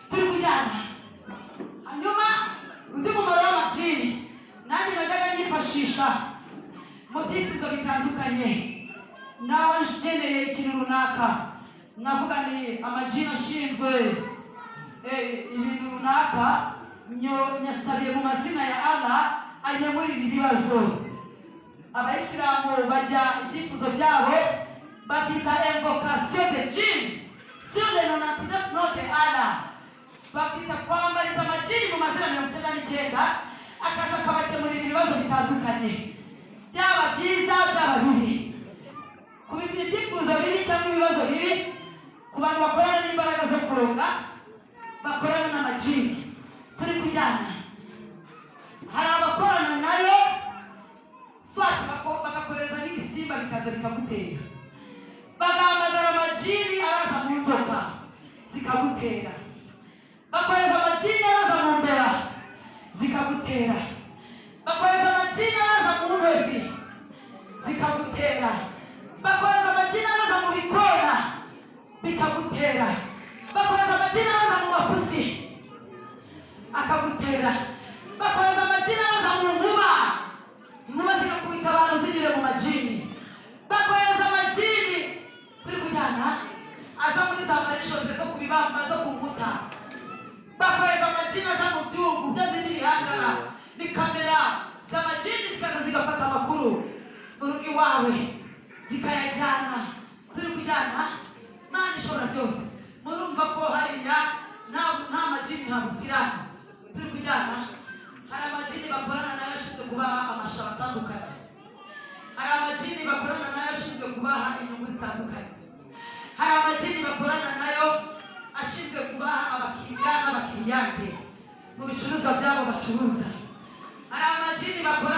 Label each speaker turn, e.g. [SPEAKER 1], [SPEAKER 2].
[SPEAKER 1] Turi kujyana? Hanyuma undi mumaro w'amajini nanjye najyaga nyifashisha mu byifuzo bitandukanye. Nawe ngeneye ikintu runaka, nkavuga ni amajini ashinzwe ibintu runaka, nyasabiye mu mazina ya Allah anyemurira ibibazo. Abayisilamu bajya ibyifuzo byabo babyita invocation de djinn sur le 99 nom de Allah, babyita kwambariza amajini mu mazina 99, akaza akabakemurira ibibazo bitandukanye, byaba byiza, byaba bibi. Ku ibyifuzo bibi cyangwa ibibazo bibi, ku bantu bakorana n'imbaraga zo kuronga, bakorana n'amajini. Turi kujyana? Hari abakorana nayo, soit bakakohereza n'ibisimba bikaza bikagutera, bagahamagara amajini araza mu nzoka zikagutera, bakohereza amajini araza mu mbeba zikagutera, bakohereza amajini araza mu ntozi zikagutera, bakohereza amajini araza mu bikona bikagutera, bakohereza amajini araza mu mapusi akagutera, bakohereza amajini araza mu nkuba, inkuba zigakubita abantu zinyure mu majini, bakohereza amajini, turi kujyana, aza muri za marishoze zo ku bibamba, zo ku nkuta, bakohereza amajini aza mu byungu bya bindi bihangara ni kamera z'amajini, zikaza zigafata amakuru mu rugo iwawe zikayajyana. Turi kujyana? Mana ishobora byose, murumva ko hariya nta majini, nta busilamu. Turi kujyana? Hari amajini bakorana nayo ashinzwe kubaha amashabo atandukanye, hari amajini bakorana nayo ashinzwe kubaha inyungu zitandukanye, hari amajini bakorana nayo ashinzwe kubaha abakiriya n'abakiriyante mu bicuruzwa byabo bacuruza, hari amajini bakorana.